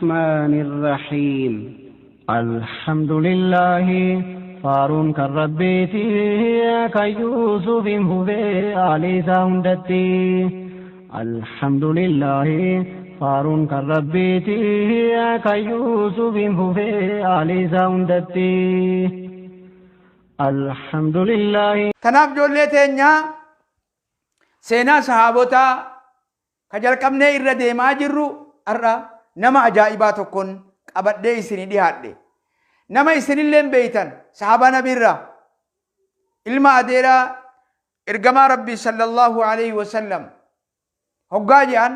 الرحمن الرحيم. الحمد لله faaruun kan rabbiiti kan Yuusufiin fufee aalii isaa hundatti. Alhamdulillahi faaruun kan rabbiiti kan Yuusufiin fufee aalii isaa hundatti. Alhamdulillahi. Tanaaf ijoollee teenyaa, seenaa sahaabotaa ka jalqabnee irra deemaa jirru, har'a nama ajaa'ibaa tokkoon qabadhee isinii dhihaadhe. Nama isinilleen beeytan, sahaabaa nabiirraa, ilma adeeraa ergamaa rabbii sallallahu alaihi wasallam hoggaa jedhan,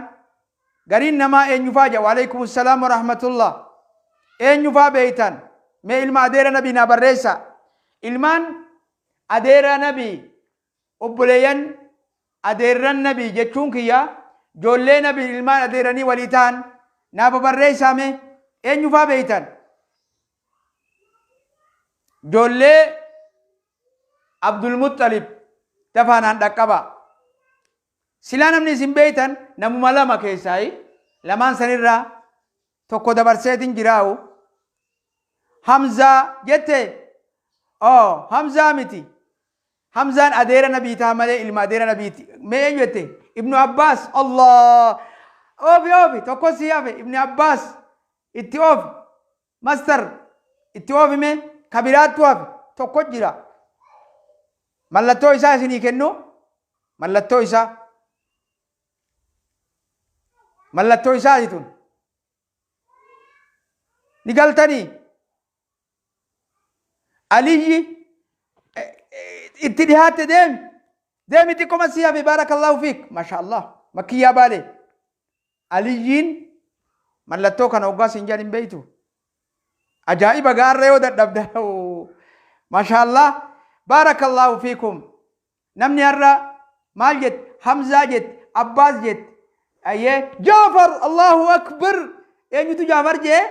gariin namaa eenyufaa jedha. Waalaikum salaam warahmatullah. Eenyufaa beeytan mee? Ilma adeera nabii naa barreessa. Ilmaan adeera nabii, obboleeyyan adeerran nabii jechuun kiyya, ijoollee nabii ilmaan adeeranii walii ta'an naa babarreessaa mee. Eenyufaa beeytan? Ijoollee Abdulmuxalib dafaanaan dhaqqaba. Silaa namni isin beeytan namuma lama keessaayi, lamaan sanirraa tokko dabarseetin jiraawu. Hamzaa jette. Oh, Hamzaa miti. Hamzaan adeera nabii ta'a malee ilma adeera nabiiti. Mee eenyu jette? Ibnu Abbaas. Allah, oofi oofi, tokko si hafe. Ibni Abbaas itti oofi. Master, itti oofime. Kabiraattu hafe, tokko jira. Mallattoo isaa isinii kennu. Mallattoo isaa, mallattoo isaati tun. Ni galtanii? Aliyyi itti dhihaatte. Deemi, deemi, xiqqoma si hafe. Baarakallahu fiik, masha Allah. Makkiyyaa baale. Aliyyiin mallattoo kana hoggaa siin jedhan hin beeytu. Ajaa'iba gaarra yoo dadhabda. Masha Allah, baarakallahu fiikum. Namni har'a maal jette? Hamzaa jette, Abbaas jette, ayyee, Jaafar. Allahu akbar! Eenyutu Jaafar jee?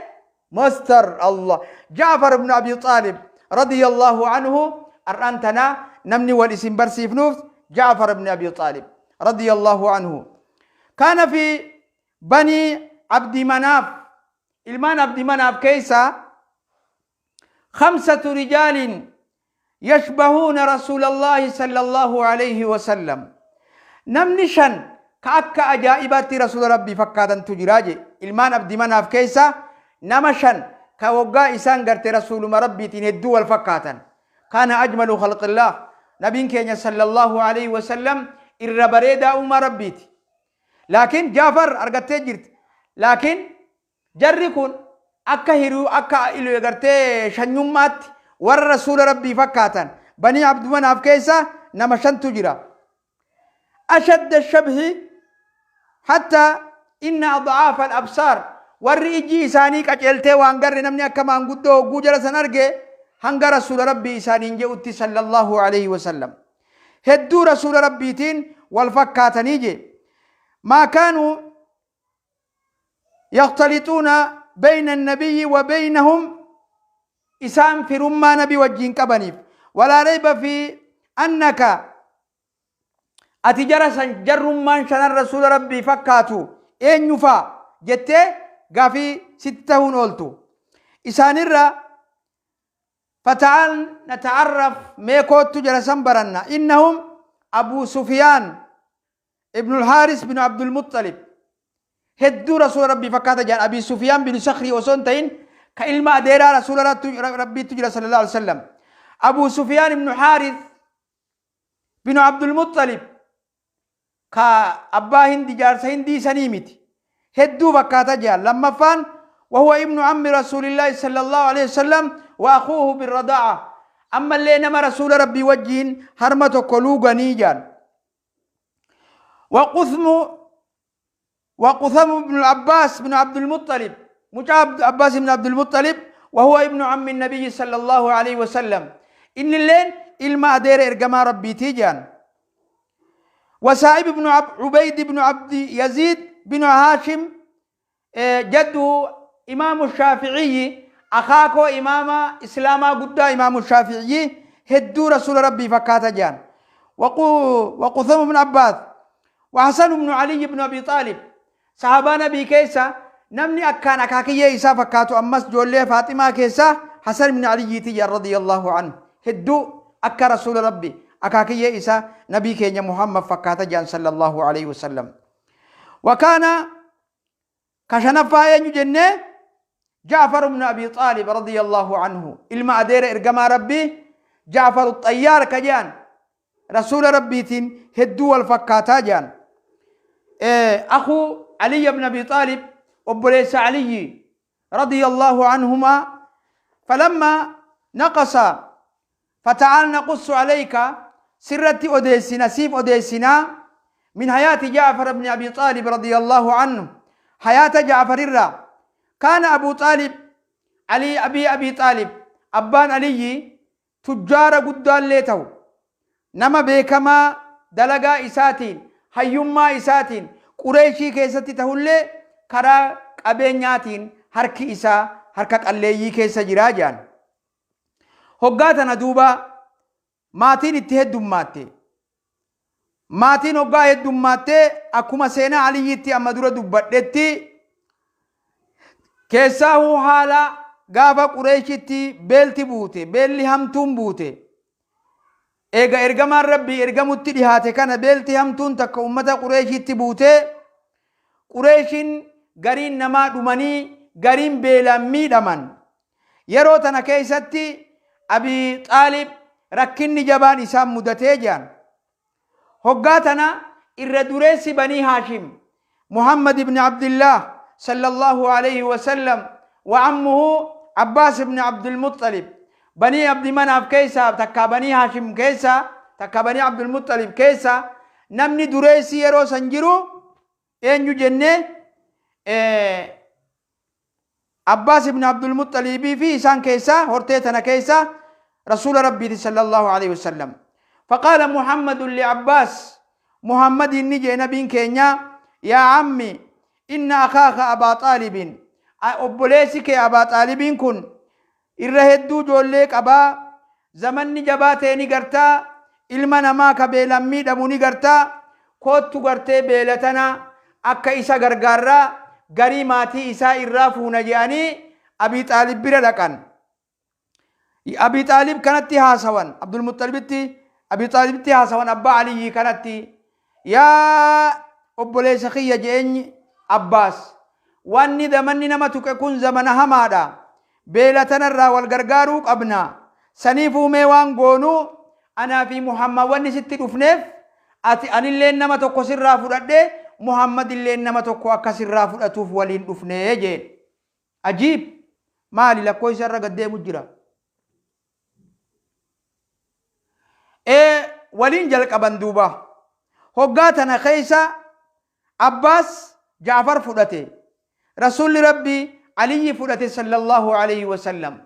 Master. Allah, Jaafar ibn Abi Xaalib radiyallahu anhu. Har'aan tanaa namni wal isin barsiifnuuf Jaafar ibn Abi Xaalib radiyallahu anhu. Kaana fi Banii Abdi Manaaf, ilmaan Abdi Manaaf keessaa, khamsatu rijaalin yashbahuuna rasuulallahi sallallahu alayhi wasallam. Namni shan ka akka ajaa'ibaatti rasuula rabbii fakkaatantu jiraa je. Ilmaan Abdi Manaaf keessa nama shan ka waggaa isaan garte rasuuluma rabbiitiin hedduu wal fakkaatan. Kaana ajmalu khalqillah. Nabiin keenya sallallahu alayhi wasallam irra bareedaa uumaa rabbiiti. Laakiin Jaafar argattee jirti. Laakiin jarri kun akka hiruu, akka gartee shanyummaatti warra rasuula rabbii fakkaatan, Banii Abdumanaaf keessa nama shantu jira. Ashadda shabhi hatta inna adcaafa al-absaar, warri ijji isaanii qaceeltee waan garre, namni akka maanguddoo hogguu jara san arge hanga rasuula rabbii isaaniin je'utti sallallahu alaihi wasallam. Hedduu rasuula rabbiitiin wal fakkaatanii je. Maa kaanuu yaktalixuuna bayna annabiyyi wa baynahum, isaan firummaa nabi wajjiin qabaniif. Walaa rayba fi annaka, ati jara san, jarrummaan shanan rasuula rabbii fakkaatu eenyufaa jettee gaafii sitti tahuun ooltu. Isaanirra fata'al nata'arraf, mee koottu jara san baranna. Innahum Abu Sufiyaan ibnul Haaris bin Abdul Muxalib, hedduu rasuula rabbii fakkaata jedhan. Abi Sufiyaan bin Sakrii osoo hin ta'in, ka ilma adeeraa rasuula rabbiitu jira sallallahu alaihi wasallam. Abu Sufiyaan ibnu Haaris bin Abdul Muxalib, ka abbaa Hindi, jaarsa Hindii sanii miti, hedduu fakkaata jedhan. Lammaffaan, wahuwa ibnu ammi rasuulillaahi sallallahu alaihi wasallam wa akuuhu birradaa'a, ammallee nama rasuula rabbii wajjiin harma tokko luuganii jedhan. وقثم وقثم بن العباس بن عبد المطلب، مجا عباس بن عبد المطلب، وهو ابن عم النبي صلى الله عليه وسلم، إن اللين ilma adeera ergamaa rabbiitii jedhan. وسائب بن عبيد بن عبد يزيد بن هاشم، جده إمام الشافعي، أخاكو إمام إسلاما قدا إمام الشافعي، هدو رسول ربي فكاتا جان. وقثم بن عباس وحسن بن علي بن أبي طالب، صحابة نبي كيسا. Namni akkaan akaakiyyee isaa fakkaatu ammas ijoollee Faaximaa keessaa Hasan ibn Aliyyiiti jedhan radiyallahu anhu. Hedduu akka Rasuula Rabbi akaakiyyee isaa Nabii keenya Muhammad fakkaata jedhan sallallahu alayhi wasallam. Wakaana ka shanaffaa eenyu jennee? Ja'far ibn Abi Xaalib radiyallahu anhu, ilma adeera ergamaa Rabbii Ja'far Xayyaar ka jedhan Rasuula Rabbiitiin hedduu wal fakkaataa jedhan. Akuu Aliyyi ibn Abi Xaalib, obboleessa Aliyyi radiyallahu anhumaa. Falamma naqasa fata'aal naqussu alayka, sirratti odeessina, siif odeessinaa, min hayaati Ja'far ibn Abi Xaalib radiyallahu anhu, hayaata Ja'far irraa. Kaana Abu Xaalib Ali Abi Xaalib, abbaan Aliyyi, tujjaara guddaallee ta'u, nama beekamaa dalagaa isaatiin, hayyummaa isaatiin Qureeshii keessatti ta'ullee, karaa qabeenyaatiin harki isaa harka qalleeyyii keessa jiraa jedhan. Hoggaa tana duuba maatiin itti heddummaatte. Maatiin hoggaa heddummaattee, akkuma seenaa Aliyyiitti amma dura dubbadhetti, keessaahuu haala gaafa Qureeshitti beelti buute, beelli hamtuun buute. Eega ergamaan Rabbii ergamutti dhihaate kana beelti hamtuun takka ummata Qureeshitti buute. Qureeshiin gariin namaa dhumanii, gariin beelaan miidhaman. Yeroo tana keessatti Abi Xaalib rakkinni jabaan isaan mudatee jedhan. Hoggaa tana irra dureessi Banii Haashim Muhammad ibn Abdillah sallallahu alayhi wasallam wa ammuhu Abbaas ibn Abdul Muttalib, Banii Abdi Manaaf keessaa takkaa Banii Haashim keessaa takkaa Banii Abdul Muttalib keessaa namni dureessi yeroo san jiru eenyu jennee? Abbaas ibn Abdul Muttalibii fi isaan keessaa hortee tana keessaa Rasuula Rabbiiti sallallahu alayhi wasallam. Faqaala Muhammadu li'Abbaas, Muhammadiin ni jee nabiin keenya, yaa ammi, inna akaaka Abaa Xaalibin, obboleessi kee Abaa Xaalibiin kun irra hedduu ijoollee qabaa, zamanni jabaa ta'e ni gartaa, ilma namaa ka beelaan miidhamu ni gartaa, koottu gartee beela tana akka isa gargaarraa garii maatii isaa irraa fuuna jedhanii Abii Xaalib bira dhaqan. Abii Xaalib kanatti haasawan, Abdulmuxxalibitti, Abii Xaalibitti haasawan, abbaa Aliyyii kanatti. Yaa obboleessa kiyya je'eenyi Abbaas, wanni zamanni nama tuqe kun zamana hamaadha. Beela tanarraa wal gargaaruu qabna. Saniifuu mee waan goonu, anaa fi Muhammad wanni sitti dhufneef, ati anilleen nama tokko sirraa fudhadhe, Muhammad illeen nama tokko akka sirraa fudhatuuf waliin dhufnee jeen. Ajiib! Maali lakkoofsa irra gad deemu jira? Ee, waliin jalqaban duuba. Hoggaa tana keessa Abbaas Jaafar fudhate. Rasuulli Rabbii Aliyyi fudhate sallallahu alayhi wasallam.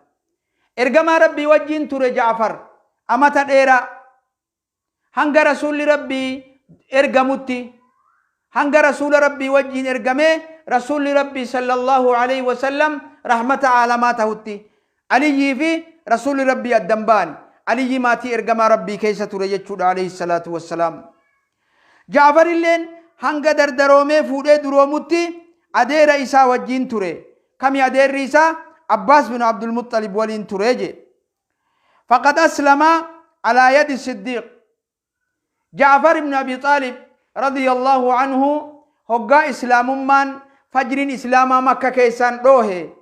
Ergamaa Rabbii wajjin ture Jaafar amata dheeraa. Hanga Rasuulli Rabbii ergamutti, hanga Rasuula Rabbii wajjin ergamee Rasuulli Rabbii sallallahu alayhi wasallam rahmata aalamaa tahutti Aliyyii fi Rasuulli Rabbii addan ba'an. Aliyyi maatii ergamaa Rabbii keessa ture jechuudha alayhi salaatu wassalaam. Jaafar illeen hanga dardaroomee fuudhee duroomutti adeera isaa wajjin ture. Kami adeerri isaa? Abbaas bin Abdul Muttalib waliin ture je. Faqad aslama alaa yadi Siddiiq. Ja'far ibn Abi Xaalib radiyallahu anhu hoggaa islaamummaan fajriin islaamaa Makka keessaan dhoohe,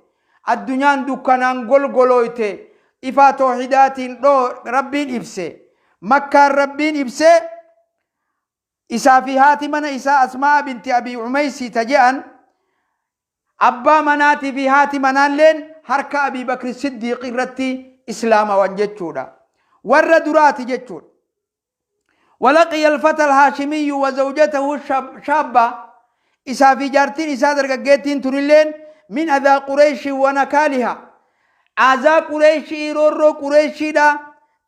addunyaan dukkanaan golgolooyte, ifaa toohidaatiin dhoo Rabbiin ibse, Makkaan Rabbiin ibse, isaa fi haati mana isaa Asmaa'a binti Abi Umeysii ta je'an, abbaa manaatii fi haati manaalleen harka Abii Bakri Siddiiq irratti islaamawan jechuudha. Warra duraati jechuudha. Walaqiya alfata alhaashimiyyu wa zawjatahu shaabba, isaa fi jaartiin isaa dargaggeettiin tunilleen, min adhaa Qureeshii wa nakaaliha, aazaa Qureeshii, roorroo Qureeshiidha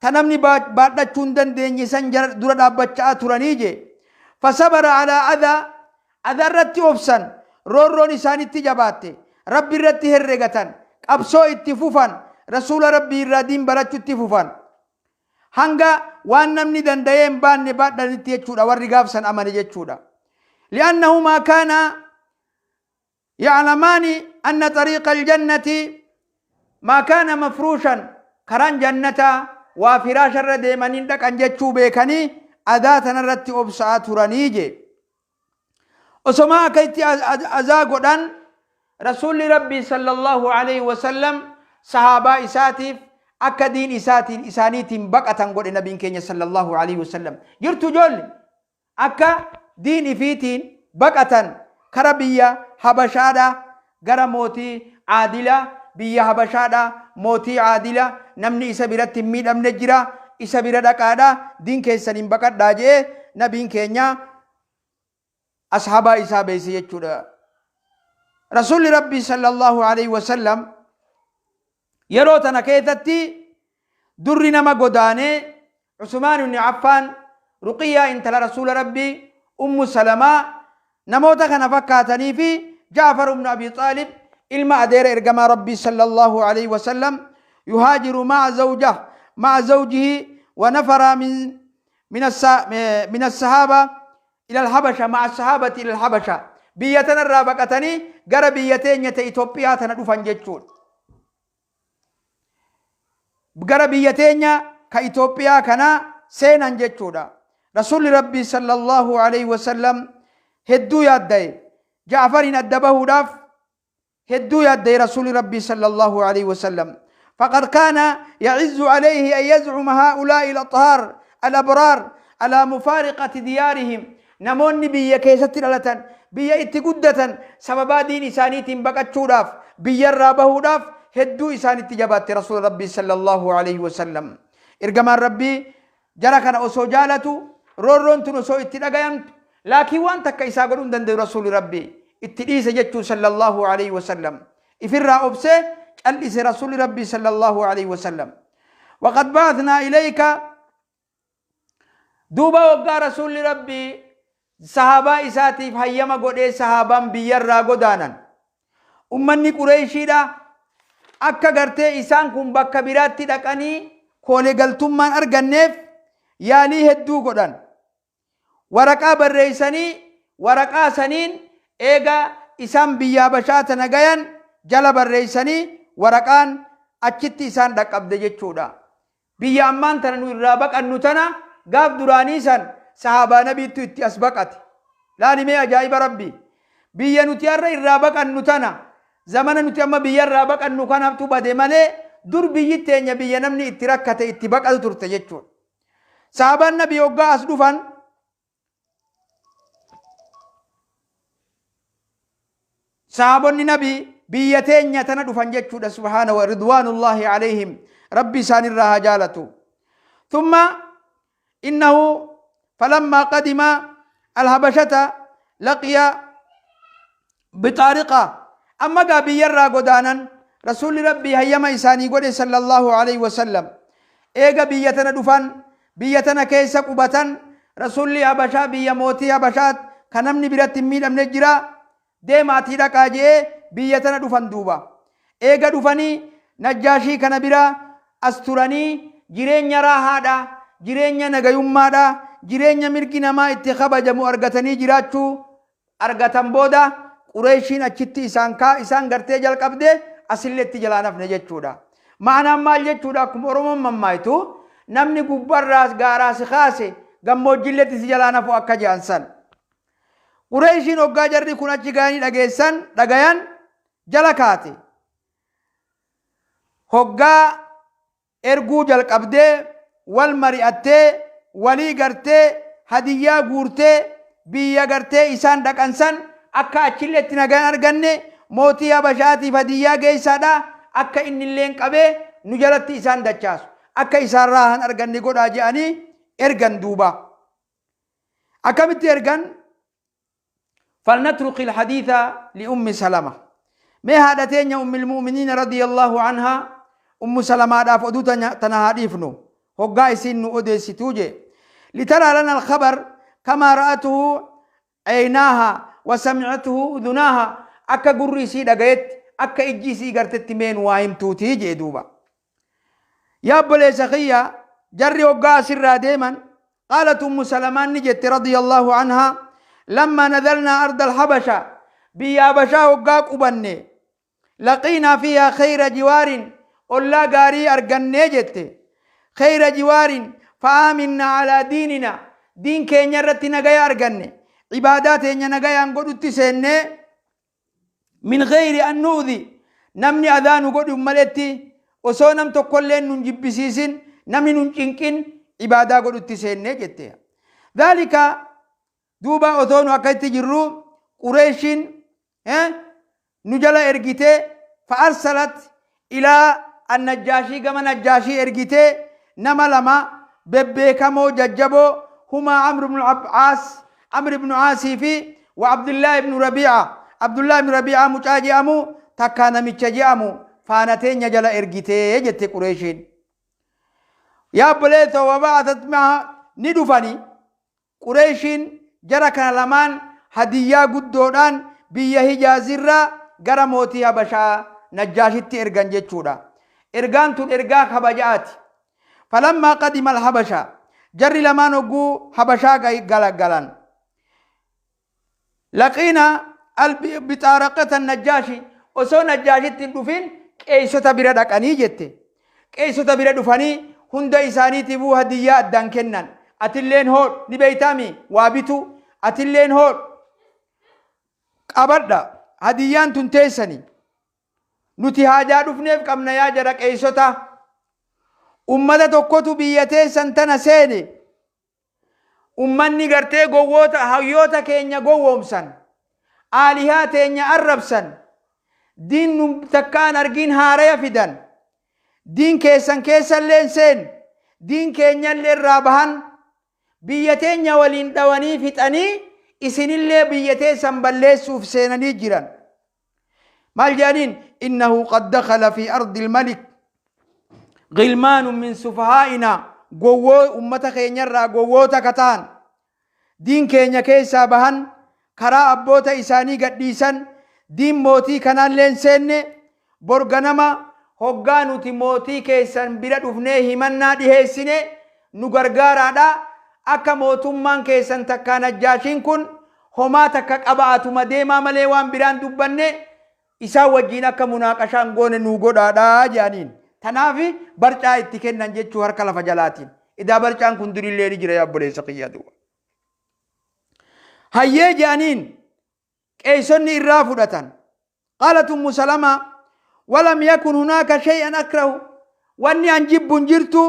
ta namni baadhachuu hin dandeenye san dura dhaabbachaa turanii jee. Fasabara alaa adhaa, adhaa irratti obsan, roorroon isaanitti jabaatte, Rabbi irratti herregatan, qabsoo itti fufan, Rasuula Rabbii irraa diin barachutti fufan. Hanga waan namni danda'ee hin baanne baadhanitti jechuudha warri gaafsan amane jechuudha. Li'annahumaa kaana Ya'lamaani anna xariiqa aljannati maa kaana mafruushan, karaan jannataa waa firaasharra deemaniin dhaqan jechuu beekanii adaa tanarratti obsa'aa turanii jee. Osomaa akka itti azaa godhan, Rasuulli Rabbii sallallahu alaihi wasallam sahaabaa isaatiif akka diin isaatiin isaaniitiin baqatan godhe. Nabiin keenya sallallahu alaihi wasallam jirtu ijoolli akka diin ifiitiin baqatan kara biyya Habashaadha, gara mootii aadila biyya Habashaadha. Mootii aadila namni isa biratti hin miidhamne jira, isa bira dhaqaadha, diin keessaniin baqadhaa jee nabiin keenya ashaabaa isaa beeyse jechuudha. Rasuulli Rabbii sallallahu alaihi wasallam yeroo tana keessatti durri nama godaanee Usmaan ibn Affaan, Ruqiyyaa intala Rasuula Rabbii, Ummu Salamaa, namoota kana fakkaatanii fi Ja'far ibn Abi Xaalib, ilma adeera ergamaa Rabbii sallallahu alaihi wasallam, yuhaajiru ma'a zawjah ma'a zawjihi wa nafara min as-sahaba ila al-Habasha, ma'a sahabati ila al-Habasha. Biyya tanarraa baqatanii gara biyya teenya ta Itoophiyaa tana dhufan jechuudha. Gara biyya teenya ka Itoophiyaa kana seenan jechuudha. Rasuulli Rabbii sallallahu alaihi wasallam hedduu yaadda'e. Ja'fariin adda bahuudhaaf hedduu yaadda'e Rasuulli Rabbii sallallahu alaihi wasallam. فقد كان يعز عليه أن يزعم هؤلاء الأطهار الأبرار على مفارقة ديارهم. Namoonni biyya keessatti dhalatan, biyya itti guddatan, sababaa diin isaaniitiin baqachuudhaaf, biyyarraa bahuudhaaf hedduu isaanitti jabaatte Rasuula Rabbii sallallahu alaihi wasallam. Ergamaan Rabbii jara kana osoo jaalatu, roorroon tun osoo itti dhagayamtu, laakiin waan takka isaa godhuu hin danda'u. Rasuuli Rabbii itti dhiise jechuu sallallahu alaihi wasallam. Ifirraa obsee cal'ise Rasuuli Rabbii sallallahu alaihi wasallam. وقد بعثنا إليك. Duuba waggaa Rasuulli Rabbii sahaabaa isaatiif hayyama godhee sahaabaan biyyarraa godaanan, ummanni Qureeshiidha akka gartee isaan kun bakka biraatti dhaqanii koolee galtummaan arganneef yaalii hedduu godhan. Waraqaa barreessanii, waraqaa saniin eega isaan biyya Habashaa tana gayan jala barreessanii, waraqaan achitti isaan dhaqqabde jechuudha. Biyya ammaan tana nu irraa baqannu tana gaaf duraanii san sahaabaa nabiittu itti as baqate. Laalimee ajaa'iba Rabbi! Biyya nuti har'a irraa baqannu tana, zamana nuti amma biyya irraa baqannu kanaatu bade malee, dur biyyi teenya biyya namni itti rakkate itti baqatu turte jechuudha. Sahaabaan nabii hoggaa as dhufan, sahaabonni nabii biyya teenya tana dhufan jechuudha. Subhaana wa ridwaanullahi alayhim, Rabbi isaanirraa haa jaalatu. ثم إنه فلما قدم الحبشة لقي بطارقة. أما قا biyyarraa godaanan, Rasuulli Rabbii hayyama isaanii godhe sallallahu alaihi wasallam. Eega biyya tana dhufan, biyya tana keessa qubatan, Rasuulli Habashaa, biyya mootii Habashaat kan namni biratti hin miidhamne jira, deemaatii dhaqaa je'ee biyya tana dhufan. Duuba eega dhufanii Najjaashii kana bira as turanii, jireenya raahaadha, jireenya nagayummaadha, jireenya mirgi namaa itti kabajamu argatanii jiraachuu argatan. Booda Qureeshiin achitti isaan kaa isaan gartee jalqabde asillee itti jalaan hafne jechuudha. Ma'anaan maal jechuudha? Akkuma Oromoon mammaayitu, namni gubbarraas gaaraa si kaase gammoojjilleetti si jalaan hafu akka jedhan san. Qureeshiin hoggaa jarri kun achi gahanii dhageessan dhagayan jala kaate. Hoggaa erguu jalqabdee, wal mari'attee, walii gartee, hadiyyaa guurtee, biyya gartee isaan dhaqan san akka achilleetti nagaan arganne mootii Habashaatiif hadiyyaa geessaadha, akka inni illeen qabee nu jalatti isaan dachaasu, akka isaan raahan arganne godhaa je'anii ergan. Duuba akkamitti ergan? فلنترك الحديث لأم سلمة. Mee haadha teenya أم المؤمنين رضي الله عنها أم سلمة dhaaf oduu tana haa dhiifnu, hoggaa isiin nu odeessituu je. لترى لنا الخبر كما رأته عيناها وسمعته أذناها. Akka gurri isii dhagayetti, akka ijji isii gartetti meen waa himtuutii jee. Duuba yaa obboleessa kiyya, jarri hoggaa asirraa deeman, قالت أم سلمة ni jette رضي الله عنها: لما نزلنا أرض الحبشة، Biyya Habashaa hoggaa qubanne, laqiinaa fiihaa kheyra jiwaarin, ollaa gaarii argannee jette. Kheyra jiwaarin fa'aaminna alaa diinina, diin keenya irratti nagaya arganne, ibaadaa teenya nagayaan godhutti seennee, min gheyri an nu'dhi, namni adhaa nu godhun maletti, osoo nam tokkolleen nun jibbisiisin, namni nun cinqin, ibaadaa godhutti seennee jette. Dhaalika duuba otoo nu akkasitti jirru Qureeshiin nu jala ergitee, fa'arsalat ilaa annajjaashii, gama Najjaashii ergitee nama lama bebbeekamoo jajjaboo, humaa Amr ibn Aas, Amr ibn Aasii fi wa Abdullah ibn Rabi'a, Abdullah ibn Rabi'a mucaa je'amu takkaa namicha je'amu faana teenya jala ergitee jette Qureeshiin. Yaa obboleettoo, waba'atat ma'a, ni dhufani. Qureeshiin jara kana lamaan hadiyyaa guddoodhaan biyya Hijaazirraa gara mootii Habashaa Najjaashitti ergan jechuudha. Ergaan tun ergaa kabajaati. Falammaa qadima al-Habasha, jarri lamaan hogguu Habashaa galan, laqiina al-bixaaraqata Najjaashi, osoo Najjaashitti hin dhufin qeeysota bira dhaqanii jette. Qeeysota bira dhufanii hunda isaaniitiifuu hadiyyaa addaan kennan. Atilleen hoodh, ni beeytaami waa bituu, atilleen hoodh, qabadha, hadiyyaan tun teessani. Nuti haajaa dhufneef qabna, yaa jara qeeysota. Ummata tokkotu biyya teessan tana seene. Ummanni gartee gowwoota hayyoota keenya gowwoomsan, aalihaa teenya arrabsan, diin nu takkaan argiin haaraya fidan, diin keessan keessallee seen, diin keenyallee irraa bahan, biyya teenya waliin dhawanii fixanii, isinillee biyya teessan balleessuuf seenanii jiran. Maal jedhaniin? Innahu qad dakhala fi ardi ilmalik gilmaanu min sufahaa'ina, gowwoo ummata keenyarraa gowwoota ka ta'an, diin keenya keessaa bahan, karaa abboota isaanii gadhiisan, diin mootii kanaallee hin seenne. Bor ganama hoggaa nuti mootii keessan bira dhufnee himannaa dhiheessine, nu gargaaraadha, akka mootummaan keessan takkaa Najjaashiin kun homaa takka qaba'atuma deemaa malee waan biraan dubbanne isaan wajjiin akka munaaqashaan goone nuu godhaadha jedhaniin. Tanaaf barcaa itti kennan jechuu harka lafa jalaatiin. Idaa barcaan kun durillee ni jira, yaa obboleessa kiyyaa, duuba. Hayyee jedhaniin, qeessonni irraa fudhatan. Qaalat Ummu Salamaa walam yakun hunaaka shay'an akrahu, wanni an jibbu hin jirtu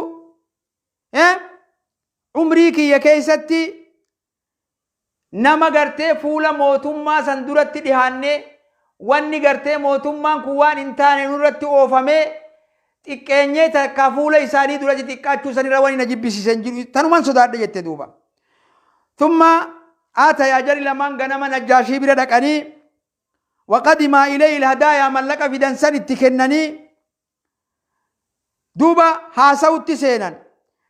umrii kiyya keessatti nama gartee fuula mootummaa san duratti dhihaannee, wanni gartee mootummaan kun waan hin taane nurratti oofamee xiqqeenyee takkaa fuula isaanii duratti xiqqaachuu sanirra wani na jibbisiise hin jiru, tanuman sodaadhe jette duuba. Thumma aatayaa, jari lamaan ganama Najjaashii bira dhaqanii, waqadimaa ilayhi hadaayaa, mallaqa fidan san itti kennanii, duuba haasawutti seenan.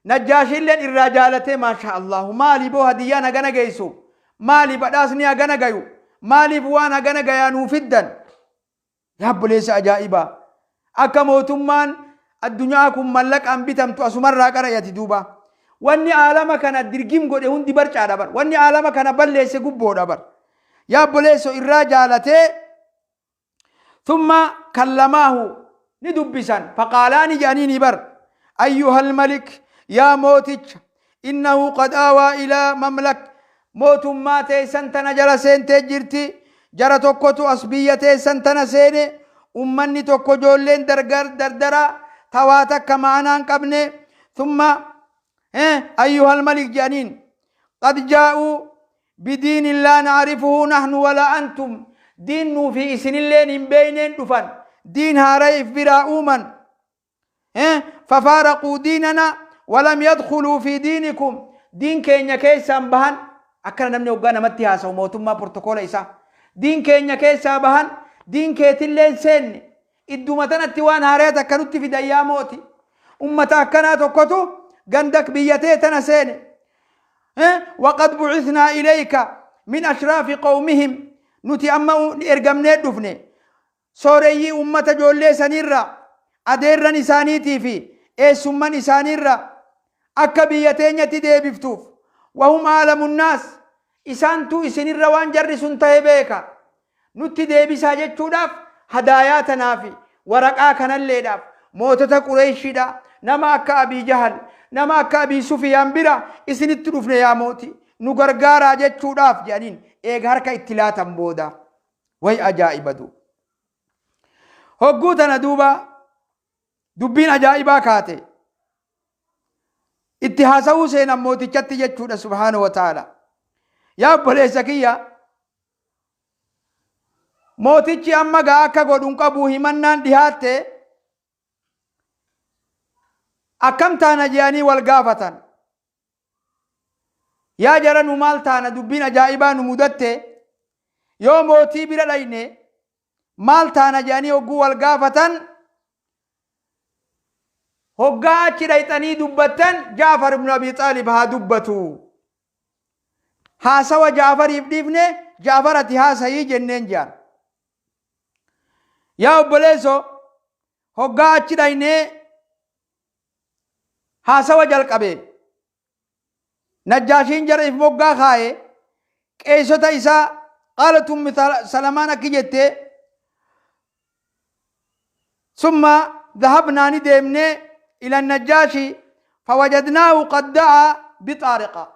Najjaashiilleen irraa jaalatee, maasha Allahu, maali boo hadiyyaan hagana geessu, maali badhaasni hagana gayu, maaliif waan hagana gayaa nuu fiddan? Yaa obboleessa, ajaa'ibaa! Akka mootummaan addunyaa kun mallaqaan bitamtu asumarraa qara'ati duuba. Wanni aalama kana dirgim godhe hundi barcaadha bar. Wanni aalama kana balleesse gubboodha bar. Yaa obboleesso, irraa jaalatee, thumma kallamaahu, ni dubbisan. Faqaalaani jedhanii bar, ayyuhal malik, yaa mooticha, innahu qad aawaa ilaa mamlak, mootummaa teessan tana jala seentee jirti jara tokkotu as biyya teessan tana seene, ummanni tokko, ijoolleen dargar dardara tawaa takka ma'anaa hin qabne. Thumma ayyuhal malik jedhaniin, qad jaa'uu bidiinin laa na'rifuhu nahnu wala antum, diin nuu fi isinilleen hin beeyneen dhufan, diin haaraya if biraa uuman. Fafaaraquu diinana walam yadkhuluu fi diinikum, diin keenya keessaan bahan. Akkana namni hoggaa namatti haasa'u mootummaa protokoola isaa, diin keenya keessaa bahan, diin keetilleen seenne, idduma tanatti waan haaraya takka nutti fidan. Yaa mooti, ummata akkanaa tokkotu gandak biyya tee tana seene. Waqad bu'ithnaa ilayka min ashraafi qawmihim, nuti amma ergamnee dhufne sooreyyii ummata ijoollee saniirra, adeerran isaaniitii fi eessumman isaaniirra, akka biyya teenyatti deebiftuuf. Wahum aalamunnaas, isaantu isinirra waan jarri sun tahe beeka. Nutti deebisaa jechuudhaaf hadaayaa tanaafi waraqaa kanalleedhaaf mootota Qureeshiidha. Nama akka Abii Jahal, nama akka Abii Sufiyaan bira isinitti dhufne yaa mooti. Nu gargaaraa jechuudhaaf jedhaniin eega harka itti laatan booda. Way ajaa'iba duuba. Hogguu tana duuba dubbiin ajaa'ibaa kaate. Itti haasawuu seenan mootichatti jechuudha subhaanahu wa ta'ala. Yaa obboleessa kiyya, mootichi amma gaa akka godhu hin qabu, himannaan dhihaatte, akkam taana jedhanii wal gaafatan. Yaa jara, nu maal taana? Dubbiin ajaa'ibaa nu mudatte, yoo mootii bira dhayne maal taana jedhanii hogguu wal gaafatan, hoggaa achi dhayxanii dubbattan Jaafar ibn Abi Xaalib haa dubbatu. Haasawa Jaafariif dhiifne, Jaafar ati haasayii jenneen jedhan. Yaa obboleessoo, hoggaa achi dhaynee haasawa jalqabe. Najjaashiin jara if moggaa kaaye, qeessota isaa. Qaalat Ummi Salamaan akki jette: ثم ذهبنا ni deemne إلى النجاشي فوجدناه قد دعا بطارقة.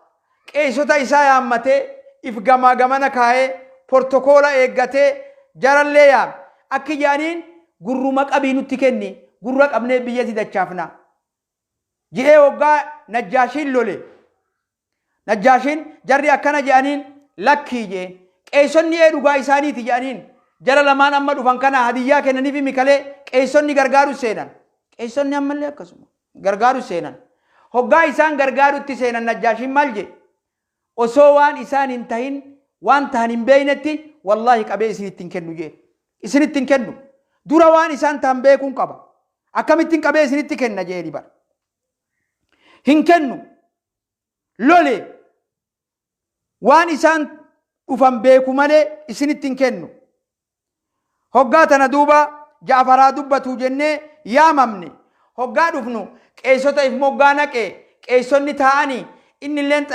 Qeessota isaa yaammatee if gamaa gamana kaayee portokoola eeggatee jarallee yaame. Akki jedhaniin, gurruma qabii nutti kenni, gurra qabnee biyyatti dachaafna je'ee. Hoggaa Najjaashiin lole, Najjaashiin jarri akkana jedhaniin, lakkii jee. Qeessonni ee dhugaa isaaniiti jedhaniin. Jara lamaan amma dhufan kana hadiyyaa kennaniif mikalee qeessonni gargaaru seenan. Qeessonni ammallee akkasuma gargaaru seenan. Hoggaa isaan gargaarutti seenan, Najjaashiin maal jee? Osoo waan isaan hin tahin, waan tahan hin beeynetti, wallaahi qabee isinitti hin kennu jee. Isinitti hin kennu. Dura waan isaan tahan beekuun qaba. Akkamittiin qabee isinitti kenna jeeni bara. Hin kennu. Lole, waan isaan dhufan beeku malee isinitti hin kennu. Hoggaa tana duuba Jaafaraa dubbatu jennee yaamamne. Hoggaa dhufnu qeessota if moggaa naqee, qeessonni taa'anii, inni illeen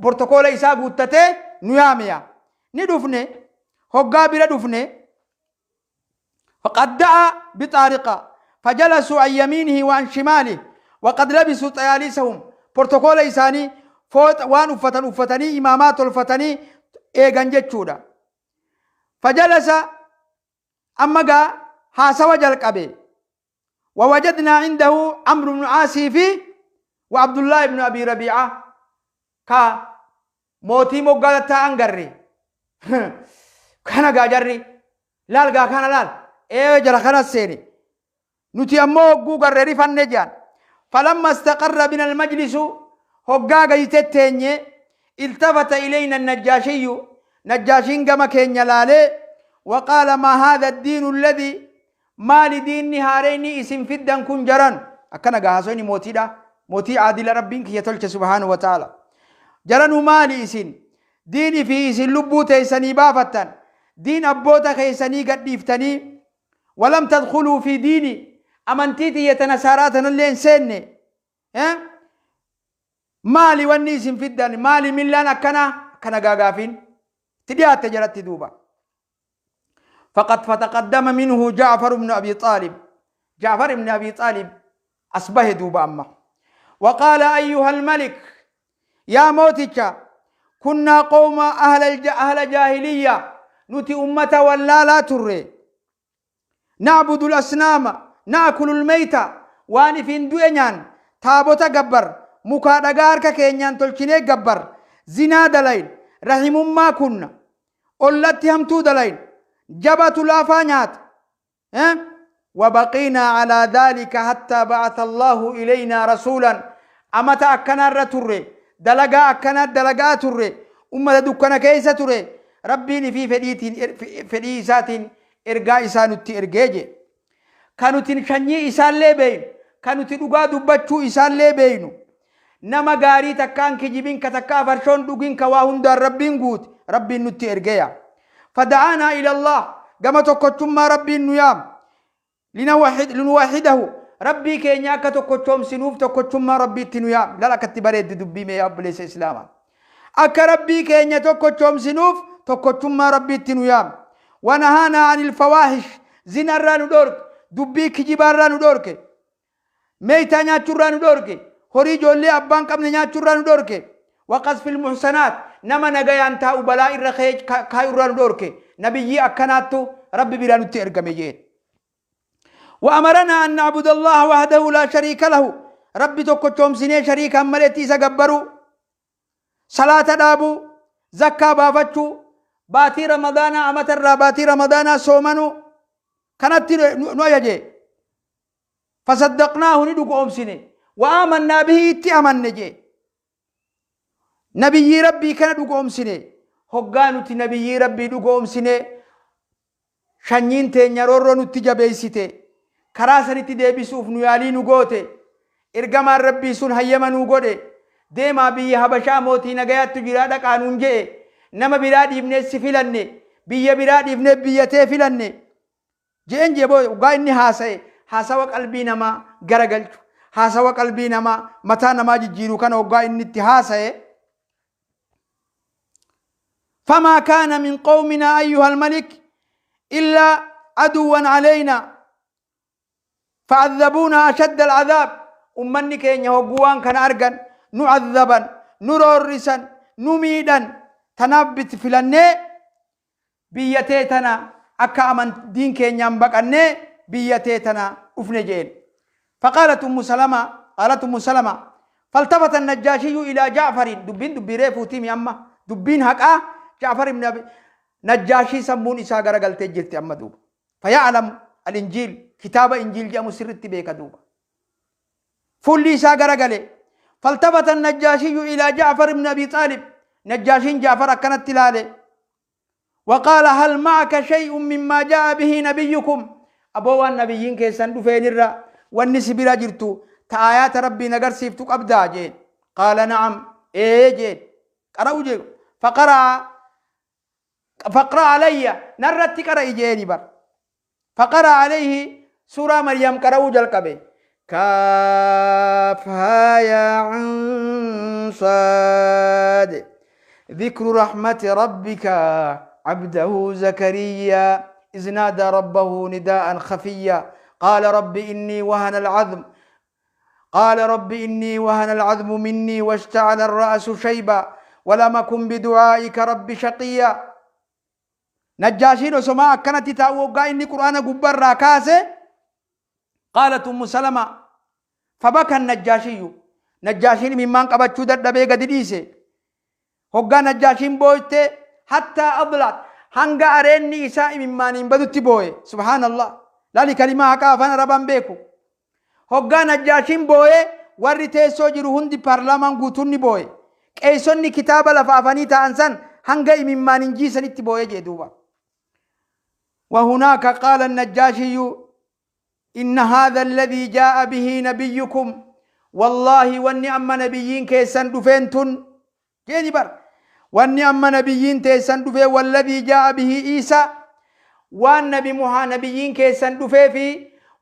portokoola isaa guuttatee nu yaamiya. Ni dhufne. Hoggaa bira dhufne, فقد دعا بطارقة فجلسوا عن يمينه وعن شماله وقد لبسوا طياليسهم. Portokoola isaanii foot waan uffatan uffatanii, imaamaa tolfatanii eegan jechuudha. فجلس, amma gaa haasawa jalqabe. ووجدنا عنده عمرو بن عاص في وعبد الله بن أبي ربيعة. Ka mootii moggaa ta'an garre kana gaa jarri laal gaa kana laal ee jara kana seene. Nuti ammoo hogguu garre rifanne jedhan. فلما استقر بنا المجلس, hoggaa gadi tetteenye, التفت إلينا النجاشي, نجاشين gama keenya laalee, وقال: ما هذا الدين الذي, maali diinni haareyni isin fiddan kun jaran? Akkana gaa haasofni mootiidha, mootii aadila Rabbiin kiyya tolche subhaanahu wa ta'ala. Jaranu, maali isin diini fi isin lubbuu teessanii baafattan, diin abboota keessanii gadhiiftanii, ولم تدخلوا في ديني, amantii tiyyata nasaaraa tanallee hin seenne, maali wanni isin fiddan? Maali millaan akkana akkana gaagaafiin itti dhiyaatte jalatti duuba. فقد فتقدم منه جعفر بن أبي طالب. جعفر بن أبي طالب أصبح دوبا أما وقال: أيها الملك, يا mooticha, كنا قوم أهل جاهلية, nuti ummata wallaalaa turre, نعبد الأصنام نأكل الميتة, waan ifin du'e nyaan, taabota gabbar, mukaa dhagaa harka keenyaan tolchinee gabbar, zinaa dalayn, rahimummaa kunna, ollatti hamtuu dalayn, jabatu laafaa nyaata. وبقينا على ذلك حتى بعث الله إلينا رسولا. Amata akkana irra turre, dalagaa akkana dalagaa turre, ummata dukkana keessa ture. Rabbiin fi fedhiitiin, fedhii isaatiin ergaa isaa nutti ergee je. Kan nuti sanyii isaallee beeynu, kan nuti dhugaa dubbachuu isaallee beeynu, nama gaarii takkaan kijibin, ka takkaa farshoon dhugin, ka waa hundaan Rabbiin guute Rabbiin nutti ergeeya. فدعانا إلى الله, gama tokkochummaa Rabbiin nu yaam, لنوحده, Rabbii keenya akka tokkochoomsinuuf tokkochummaa Rabbiitti nu yaam. Lal akkatti bareeddi dubbii mee, obboleessa islaamaa. Akka Rabbii keenya tokkochoomsinuuf tokkochummaa Rabbiitti nu yaam. Wanahaanaa anil fawaahish, zinarraa nu dhoorke, dubbii kijibaarraa nu dhoorke, meeytaa nyaachuurraa nu dhoorke, horii ijoollee abbaan qabne nyaachuurraa nu dhoorke, waqasfil muhsanaat, nama nagayaan taa'u balaa irra kaayurraa nu dhoorke. Nabiyyii akkanaattu Rabbi biraa nutti ergame jeen. وأمرنا أن نعبد الله وحده لا شريك له، ربي tokkochoomsinee shariikaan maletti isa gabbaruu, salaata dhaabuu, zakkaa baafachuu, baatii Ramadaanaa amatarraa baatii Ramadaanaa soomanuu kanatti nu ajaje. فصدقناه, ni dhugoomsine, وآمنا به, itti amanne jee. Nabiyyii Rabbii kana dhugoomsine. Hoggaa nuti nabiyyii Rabbii dhugoomsine, shanyiin teenya roorroo nutti jabeeysite, karaa sanitti deebisuuf nu yaalii nu goote. Ergamaan Rabbii sun hayyama nuu godhe. Deemaa, biyya Habashaa mootii nagayaattu jiraa, dhaqaa nuun je'e. Nama biraa dhiifnee si filanne, biyya biraa dhiifnee biyyatee filanne je'en jee. Hoggaa inni haasa'e, haasawa qalbii namaa garagalchu, haasawa qalbii namaa mataa namaa jijjiiru kana hoggaa inni itti haasa'e, فما كان من قومنا أيها الملك إلا عدوا علينا فعذبونا أشد العذاب. Ummanni keenya hogguwaan kana argan nu azzaban, nu roorrisan, nu miidhan. Tanaaf bit filannee biyyatee tana akka amantiin keenyaan baqannee biyyatee tana dhufne jeen. فقالت أم سلمة، قالت أم سلمة: فالتفت النجاشي إلى جعفر. دبين دبي ريفوتي أما دبين هكا جعفر بن أبي نجاشي سمون إسا غرغلتي جرتي أما دوب. فيعلم الإنجيل، كتاب إنجيل جاء مسرت بيك دوبا فولي إسا غرغلي. فالتفت النجاشي إلى جعفر بن أبي طالب، نجاشين جعفر كانت تلالي، وقال: هل معك شيء مما جاء به نبيكم؟ Aboo, waan nabiyyiin keessan dhufeen irra wanni si bira jirtu ta aayaata Rabbii nagarsiiftu qabdaa jeen. قال: نعم, ee jeen, qara'u jee. فقرأ، فاقرأ علي, narratti qara'i jeeni bar. فقرأ عليه سورة مريم. Qara'uu jalqabe: كاف ها يا عين صاد، ذكر رحمة ربك عبده زكريا إذ نادى ربه نداء خفيا، قال رب إني وهن العظم، قال رب إني وهن العظم مني واشتعل الرأس شيبا ولم أكن بدعائك رب شقيا. نجاشين سما كانت تاوغا إني قرآن قبر كاسه. قالت أم سلمة: فبكى النجاشي. نجاشين ممن قبچو dadhabee gadi dhiise. Hoggaa najjaashiin booyte, حتى أطلت, hanga areenni isaa imimmaaniin badutti booye. Subhaanallah, laali, kalimaa haqaa afaan Arabaan beeku. Hoggaa najjaashiin booye, warri teessoo jiru hundi, paarlaamaan guutuun ni booye. Qeessonni kitaaba lafa afanii ta'an san hanga imimmaaniin jiisanitti booye jee duuba. وهناك قال النجاشي: إن هذا الذي جاء به نبيكم، والله wanni amma nabiyyiin keessan dhufeen tun jeeni bar, wanni amma nabiyyiin teessan dhufee, والذي جاء به عيسى, waan nabi muhaa nabiyyiin keessan dhufee fi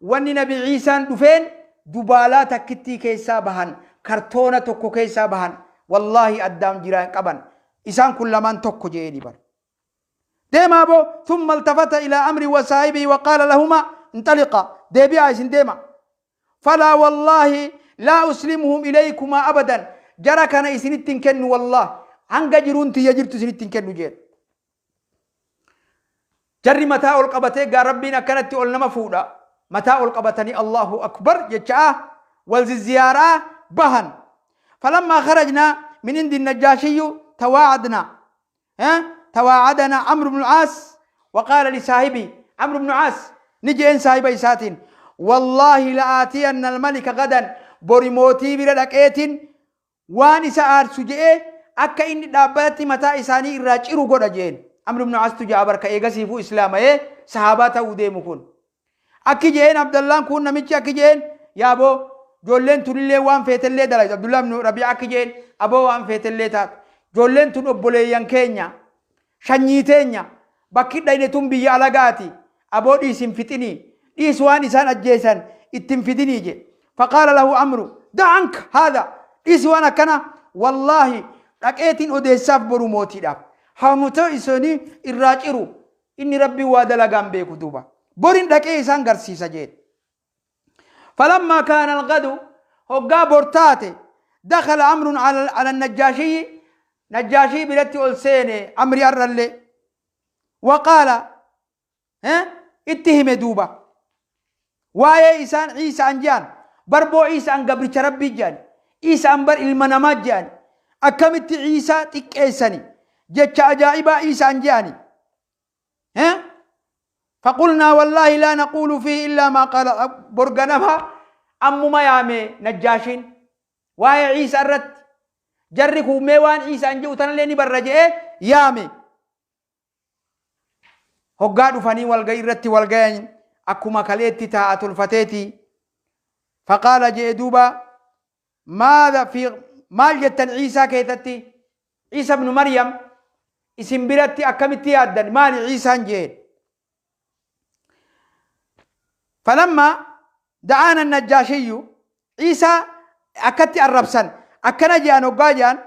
wanni nabi Ciisaan dhufeen dubaalaa takkittii keessaa bahan, kartoona tokko keessaa bahan. Wallaahi addaan jiraan qaban, isaan kun lamaan tokko jeeni bar. Deemaa boo. ثم التفت إلى عمرو وصاحبه وقال لهما: انطلقا, deebi'aa isin deema. فلا والله لا أسلمهم إليكما أبدا, jara kana isinittin kennu, wallah hanga jiruun tiyya jirtu isinittin kennu jeen. Jarri mataa ol qabatee gaa, Rabbiin akkanatti ol nama fuudha, mataa ol qabatanii Allahu akbar jechaa wal zizziyaaraa bahan. فلما خرجنا من عند النجاشي تواعدنا، ها تواعدنا عمرو بن العاص وقال لصاحبي، عمرو بن العاص نجين صاحب إساتين: والله لآتين الملك غدا, bori mootii bira dhaqeetin waan isa aarsu je'ee akka inni dhaabbatti mataa isaanii irraa ciru godha jeen. Amr ibn Astu ja'a barka eegasiifuu islaamayee sahaabaa ta'uu deemu kun. Akki jeen Abdallaan kun, namichi akki jeen: yaaboo, ijoolleen tunillee waan feetellee dalagdu. Abdullah ibn Rabi'a akki jeen: aboo, waan feetellee taatu, ijoolleen tun obboleeyyan keenya, shanyii teenya, bakki dhayne tun biyya alagaati. Aboo, dhiisin fixinii, dhiis, waan isaan ajjeesan ittin fidinii je. فقال له عمرو: دع عنك هذا, dhiisi waan akkana. Wallaahi dhaqeetiin odeessaaf boru mootiidhaaf, hamuta isaanii irraa ciru. Inni Rabbiin waa dalagaan beeku duuba. Borin dhaqee isaan garsiisa jeen. فلما كان الغد هقا بورتاتي دخل عمرو على النجاشي، نجاشي biratti ol seene Amri arrallee. وقال ها itti hime duuba waa'ee isaan Ciisaan je'an. Barboo Ciisaan gabricha Rabbii je'an, Ciisaan bar ilma namaa je'an, akkamitti Ciisaa xiqqeessani, jecha ajaa'ibaa Ciisaan je'ani. فقلنا والله لا نقول فيه إلا ما قال. Borganama ammuma yaame Najjaashiin waa'ee Ciisaa irratti jarri kuumee waan Ciisaan jedhu tanallee ni barra je'ee yaame. Hoggaa dhufanii walgahii irratti walgayan akkuma kaleetti taa'a tolfateeti. فقال je'e duuba, ماذا في maal jettan Ciisaa keessatti? Ciisa ibnu Maryam isin biratti akkamitti yaaddan? Maali Ciisaan jeen. فلما دعانا النجاشي Ciisaa akkatti arrabsan akkana je'an hoggaa je'an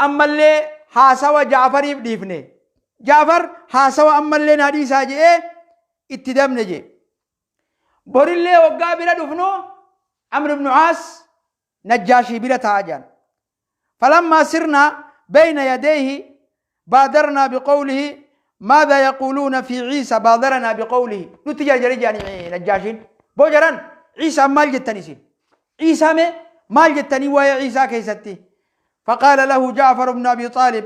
ammallee haasawa Jaafariif dhiifne. Jaafar haasawa ammallee naa dhiisaa je'ee itti dabne jee. Borillee hoggaa bira dhufnu Amr ibnu Aas Najjaashii bira taa'a jedhan. فلما سرنا بين يديه بادرنا بقوله ماذا يقولون في عيسى؟ بادرنا بقوله nutti jarjare jedhani Najjaashiin. Boo jaran, Ciisaa maal jettani isin? Ciisaa mee maal jettanii waa'ee Ciisaa keessatti? فقال له جعفر بن أبي طالب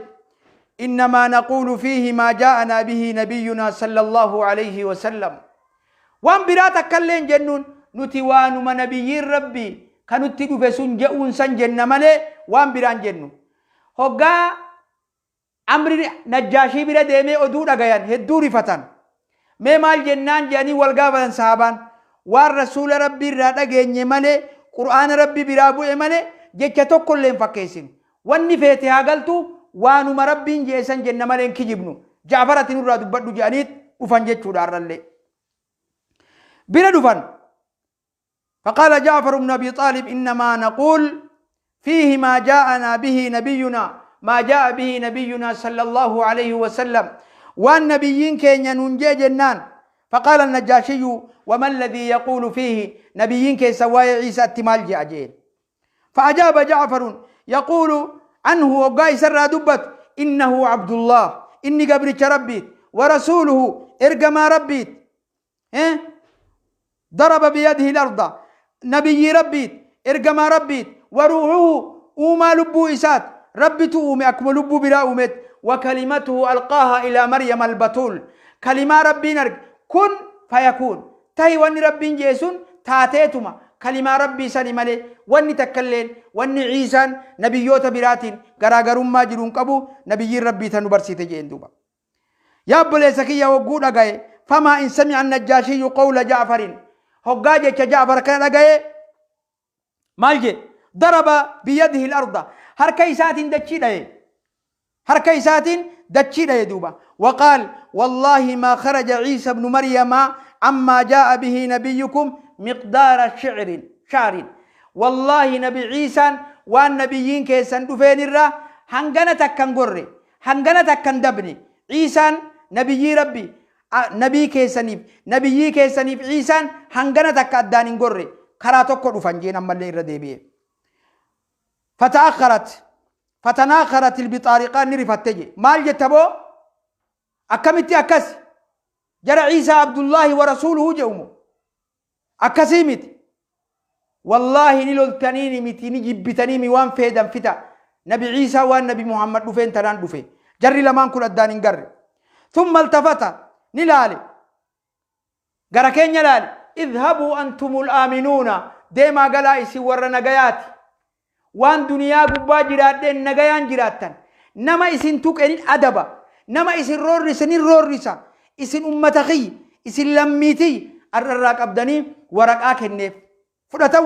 إنما نقول فيه ما جاءنا به نبينا صلى الله عليه وسلم. Waan biraa takkallee hin jennuun, nuti waanuma nabiyyiin Rabbii kan nutti dhufe sun je'uun san jenna malee waan biraan jennu. Hoggaa Amri Najjaashii bira deemee oduu dhagayan hedduu rifatan. Mee maal jennaan jedhanii wal gaafatan sahabaan. Waan rasuula Rabbii irraa dhageenye malee, Qur'aana Rabbii biraa bu'e malee jecha tokko illee hin fakkeessinu. Wanni feete haa galtu, waanuma Rabbiin je'e san jenna malee hin kijibnu. Jaafar, ati nurraa dubbadhu jedhanii dhufan jechuudha har'allee. Bira dhufan. فقال جعفر بن أبي طالب إنما نقول فيه ما جاءنا به نبينا، ما جاء به نبينا صلى الله عليه وسلم، waan nabiyyiin keenya nuun jee jennaan. فقال النجاشي وما الذي يقول فيه؟ Nabiyyiin keessa waa'ee Ciisaatti maal je'a jeen. فأجاب جعفر يقول عنه وقا سر دبت إنه عبد الله inni gabricha Rabbiit ورسوله ergamaa Rabbiit إيه؟ ضرب بيده الأرض nabiyyi Rabbiit ergamaa Rabbiit وروحه uumaa lubbuu isaat Rabbitu uume akkuma lubbuu biraa uumet وكلمته ألقاها إلى مريم البتول kalimaa Rabbiin arge كن فيكون tahi wanni Rabbiin jeesun taateetuma kalimaa Rabbii sani malee wanni takkalleen wanni Ciisaan nabiyyoota biraatiin garaagarummaa jiruun qabu nabiyyiin Rabbii tan nu barsiite jeen duuba. Yaa obboleessa kiyya, hogguu dhagaye فما إن سمع النجاشي قول جعفر hoggaa jecha Jaafar kana dhagaye maal jee? ضرب بيده الأرض harka isaatiin dachii dhaye, harka isaatiin dachii dhaye duuba. وقال والله ما خرج عيسى ابن مريم عما جاء به نبيكم مقدار شعر شعر. والله نبي عيسى waan nabiyyiin keessan dhufeen irraa hangana takkan gorre, hangana takkan dabne. Ciisaan nabiyyii Rabbi nabii keessaniif nabiyyii keessaniif Ciisaan hangana takka addaan hin gorre, karaa tokko dhufan jeen ammallee irra deebi'e. فتأخرت فتناخرت البطارقان ni rifatte je. Maal jetta boo? Akkamitti akkas jara Ciisaa عبد الله ورسوله je'umu akkasii miti? Wallaahi ni loltaniini miti, ni jibbitanii waan feedan fita, nabi Ciisaa waan nabi Muhammad dhufeen tanaan dhufe. Jarri lamaan kun addaan hin garre. ثم التفت ni laale, gara keenya laale. اذهبوا أنتم الآمنون deemaa galaa, isin warra nagayaati. Waan duniyaa gubbaa jiraadheen nagayaan jiraattan. Nama isin tuqenin adaba, nama isin roorrisanin roorrisa. Isin ummata kiyya, isin lammiitii. Arrarraa qabdanii waraqaa kenneef fudhatan,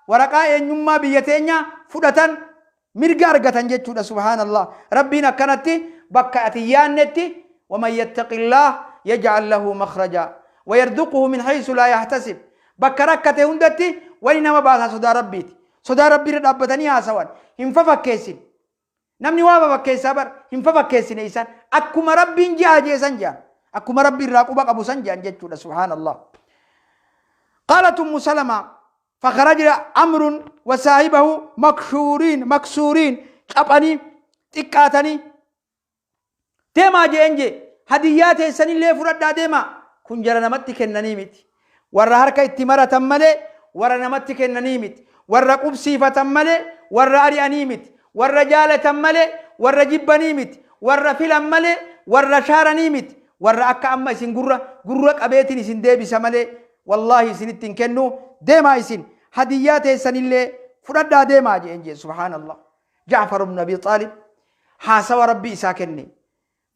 waraqaa eenyummaa biyya teenyaa fudhatan, mirga argatan jechuudha. Subhaanallah, Rabbiin akkanatti bakka ati yaannetti ومن يتق الله يجعل له مخرجا ويرزقه من حيث لا يحتسب bakka rakkate hundatti wani nama baasa sodaa Rabbiiti. Sodaa Rabbii irra dhaabbatanii haasawan hin fafakkeessin. Namni waa fafakkeessaa bar hin fafakkeessine. Isaan akkuma Rabbiin ji'a jeesan jedhan. Akkuma Rabbi irraa quba qabu san jedhan jechuudha, subhaanallah. قالت أم سلمة: فخرج عمرو وصاحبه مكشورين مكسورين. Caphanii xiqqaatanii deemaa jeen jee, hadiyyaa teessanillee fudhadhaa deemaa. Kun jara namatti kennanii miti, warra harka itti maratan malee warra namatti kennanii miti, warra qubsiifatan malee warra ari'anii miti, warra jaalatan malee warra jibbanii miti, warra filan malee warra shaaranii miti, warra akka amma isin gurra gurra qabeetiin isin deebisa malee wallaahi isinitti hin kennu. Deemaa isin, hadiyyaa teessanillee fudhadhaa deemaa jeen jee. Subhaanallah, Ja'far ibn Abi Xaalib haasawa Rabbi isaa kenne.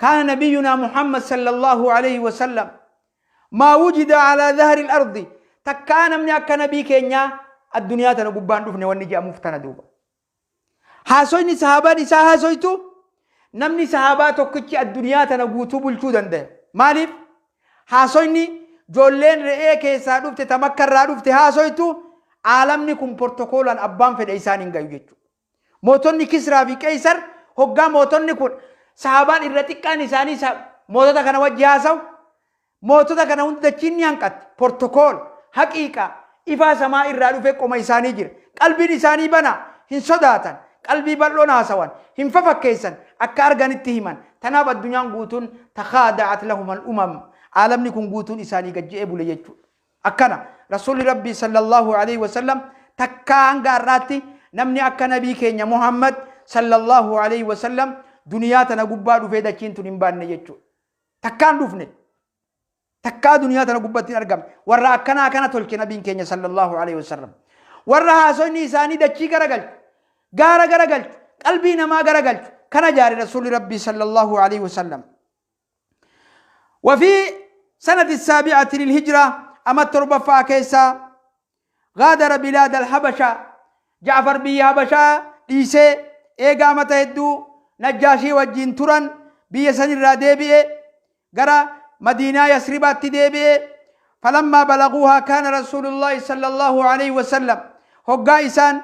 كان نبينا محمد صلى الله عليه وسلم ما وجد على ظهر الأرض. Takkaa namni akka nabii keenyaa addunyaa tana gubbaan dhufne. Wanni jedhamuuf tana duuba. Haasoyni sahaabaan isaa haasoytu, namni sahaabaa tokkichi addunyaa tana guutuu bulchuu danda'a. Maaliif? Haasoyni ijoolleen re'ee keessaa dhufte, ta Makkarraa dhufte haasoytu, aalamni kun portokoolaan abbaan fedhe isaan hin gayu jechuudha. Mootonni Kisraa fi Qeysar, hoggaa mootonni kun sahaabaan irra xiqqaan isaanii mootota kana wajji haasawu, mootota kana hunda dachiin ni hanqatti. Portokool haqiiqa ifaa samaa irraa dhufe qoma isaanii jira. Qalbiin isaanii bana, hin sodaatan. Qalbii bal'oon haasawan, hin fafakkeessan, akka arganitti himan. Tanaaf addunyaan guutuun تخاضعت لهم الأمم. Aalamni kun guutuun isaanii gajji'ee bule jechuudha. Akkana Rasuulli Rabbii صلى الله عليه وسلم. Takkaa hanga har'aatti namni akka nabii keenya Muhammad صلى الله عليه وسلم duniyaa tana gubbaa dhufee dachiin tun hin baanne jechuudha. Takkaan dhufne. Takkaa duniyaa tana gubbatti hin argamne. Warra akkanaa kana tolche nabiin keenya صلى الله عليه وسلم. Warra haasofni isaanii dachii garagalchu, gaara garagalchu, qalbii namaa garagalchu kana jaare Rasuulli Rabbii صلى الله عليه وسلم. وفي سنة السابعة للهجرة، أما التربة كيسا، غادر بلاد الحبشة جعفر. Biyya Habashaa dhiisee, eega amata hedduu Najjaashii wajjin turan biyya sanirraa deebi'e, gara Madiinaa Yasribaatti deebi'e. فلما بلغوها كان رسول الله صلى الله عليه وسلم. Hoggaa isaan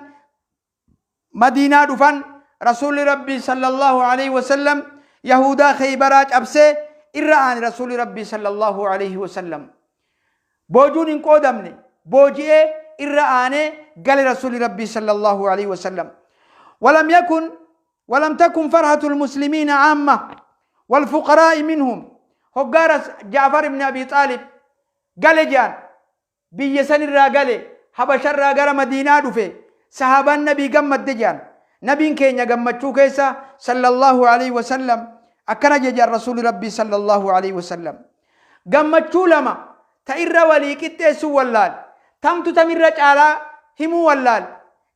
Madiinaa dhufan, Rasuulli Rabbii صلى الله عليه وسلم Yahudaa Kheybaraa cabsee irra aane. Rasuulli Rabbii صلى الله عليه وسلم boojuun hin qoodamne, booji'ee irra aanee gale Rasuulli Rabbii صلى الله عليه وسلم. ولم يكن ولم تكن فرحة المسلمين عامة والفقراء منهم. Hoggaa Jaafar ibn Abi Xaalib gale jaan, biyya sanirraa gale, Habasharraa gara Madiinaa dhufe, sahaabaan nabii gammadde jaan. Nabiin keenya gammachuu keessa صلى الله عليه وسلم akkana jedhan Rasuuli Rabbii صلى الله عليه وسلم: gammachuu lama ta irra walii qixxeessuu wallaal, tamtu tamirra caalaa himuu wallaal.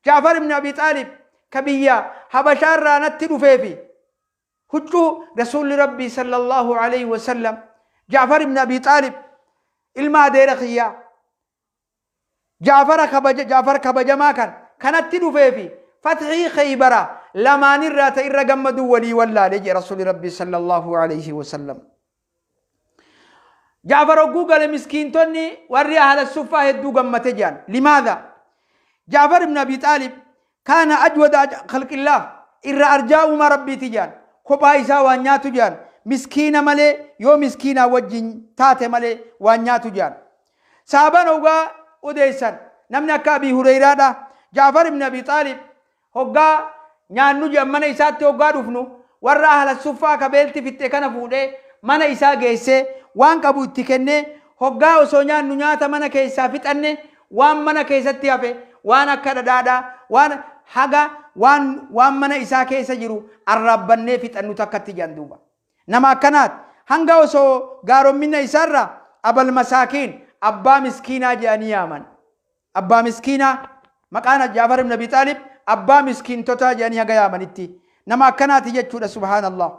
Jaafar ibn Abi Xaalib ka biyya Habashaarraa natti dhufeefi huccuu Rasuulli Rabbii صلى الله عليه وسلم, Jaafar ibn Abi Xaalib ilma adeera kiyyaa Jaafara kabaja, Jaafar kabajamaa kan kanatti dhufeefi fatxii Khaybara lamaanirraa ta irra gammaduu walii wallaale jee Rasuulli Rabbii صلى الله عليه وسلم. Jaafar hogguu gale, miskiintonni warri ahla suffaa hedduu gammate jedhan. لماذا؟ Jaafar ibn Abi Xaalib كان أجود خلق الله. Irra arjaa uumaa Rabbiiti jedhan. Kophaa isaa waan nyaatu jedhan, miskiina malee, yoo miskiinaa wajjin taate malee waan nyaatu jedhan. Sahaabaan hoggaa odeessan, namni akka Abii Hureyraadha, Jaafar ibn Abi Xaalib hoggaa nyaannu jedhan, mana isaatti hoggaa dhufnu, warra ahla suffaa kabeelti fixxe kana fuudhee mana isaa geessee waan qabu itti kennee, hoggaa osoo nyaannu nyaata mana keessaa fixanne, waan mana keessatti hafe, waan akka dhadhaadhaa, waan haga waan mana isaa keessa jiru arraabbannee fixannu takkatti jedhan duuba. Nama akkanaati. Hanga osoo gaaromina isaarra أبا المساكين, abbaa miskiinaa jedhanii yaaman. Abbaa miskiinaa, maqaan Jaafar ibn Abi Xaalib abbaa miskiintotaa jedhanii haga yaamanitti. Nama akkanaati jechuudha, subhaanallah.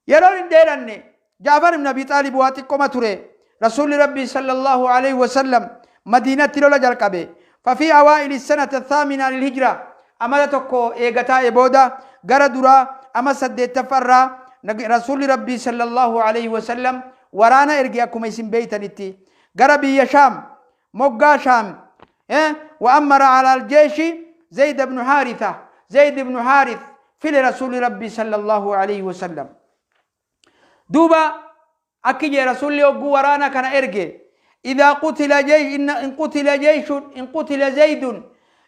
Yeroon hin dheeranne, Jaafar ibn Abi Xaalib waa xiqqoma ture. Rasuulli Rabbii صلى الله عليه وسلم Madiinatti lola jalqabe. ففي أوائل السنة الثامنة للهجرة, amata tokko eegataa booda, gara duraa ama saddeettaffarraa, Rasuulli Rabbii صلى الله عليه وسلم waraana erge, akkuma isin beeytanitti, gara biyya Shaam, moggaa Shaam. وأمر على الجيش زيد بن حارثة. زيد بن حارث file Rasuulli Rabbii صلى الله عليه وسلم duuba. Akki jee Rasuulli hogguu waraana kana erge, Idaa qutila jey inna in qutila jeyshun in qutila Zeydun,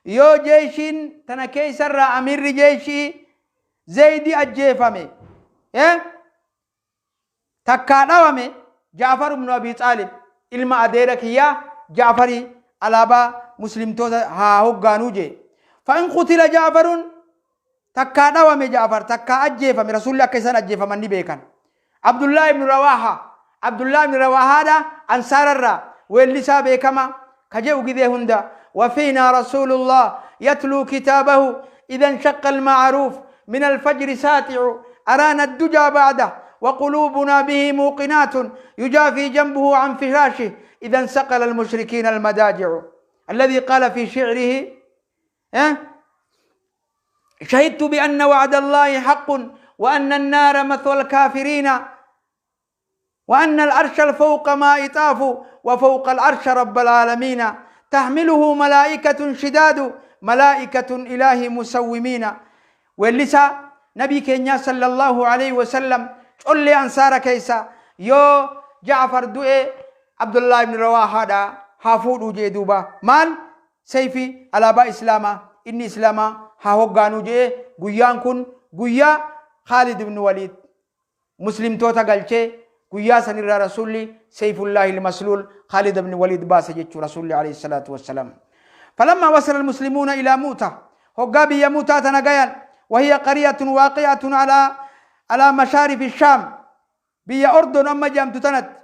yoo jeyshiin tana keeysarraa amiirri jeyshii Zeydi ajjeefame, takkaa dhawame, Ja'far ibnu Abii Xaalib ilma adeera kiyyaa Ja'fari alaabaa muslimtoota haa hoggaanuu jee. Fa in qutila Ja'farun, takkaa dhawame Ja'far, takkaa ajjeefame, Rasuulli akka isaan ajjeefaman ni beekan. Abdullah ibn Rawaaha, Abdullah ibn Rawaahaadha, Ansaararraa weellisaa beekama ka je'u gizee hunda, wafiinaa Rasuulullah yatluu kitaabahu idha inshaqqa alma'ruuf min alfajri saaxi'u araana addujaa ba'da وقلوبنا به موقنات يجافي جنبه عن فراشه إذا انسقل المشركين المداجع، الذي قال في شعره شهدت بأن وعد الله حق وأن النار مثوى الكافرين وأن العرش الفوق ما إطاف وفوق العرش رب العالمين تحمله ملائكة شداد ملائكة إله مسومين. Weellisaa nabii keenyaa sallallahu alaihi wasallam collee ansaara keessa yoo Ja'far du'e Abdullah ibn Rawaahaadha haa fuudhuu jee. Duuba maal sayfi alaabaa islaamaa inni islaamaa haa hoggaanuu jee. Guyyaan kun guyyaa Khaalid ibn Waliid muslimtoota galchee, guyyaa sanirraa Rasuulli Seyfullaahi al-Masluul Khaalid ibn Waliid baase jechuu Rasuulli alayhi salaatu wassalaam. فلما وصل المسلمون إلى مؤتة، hoggaa biyya Mu'taa tana gayan، وهي قرية واقعة على مشارف الشام، biyya Ordon amma jedhamtu tanatti,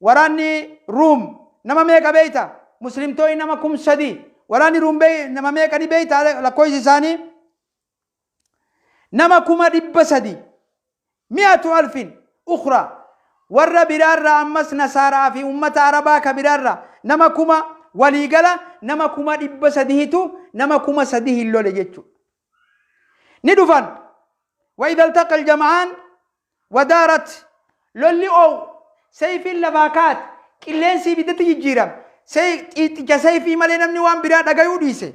waraanni Ruum nama meeqa beeyta? Muslimtoonni nama 3000. Waraanni Ruum nama meeqa ni beeyta? Lakkoofsi isaanii nama 300,000، 100,000 أخرى، warra biraarraa ammas nasaaraa fi ummata arabaa ka biraarraa nama kuma, waliigala nama 300,000tu nama 3000 hin lole jechuudha. Ni dhufan. وإذا التقى الجمعان ودارت، lolli oowu, sayfiin lafaa kaate, qilleensi ibiddatti jijjiirame, xixicha sayfii malee namni waan biraa dhagayuu dhiise,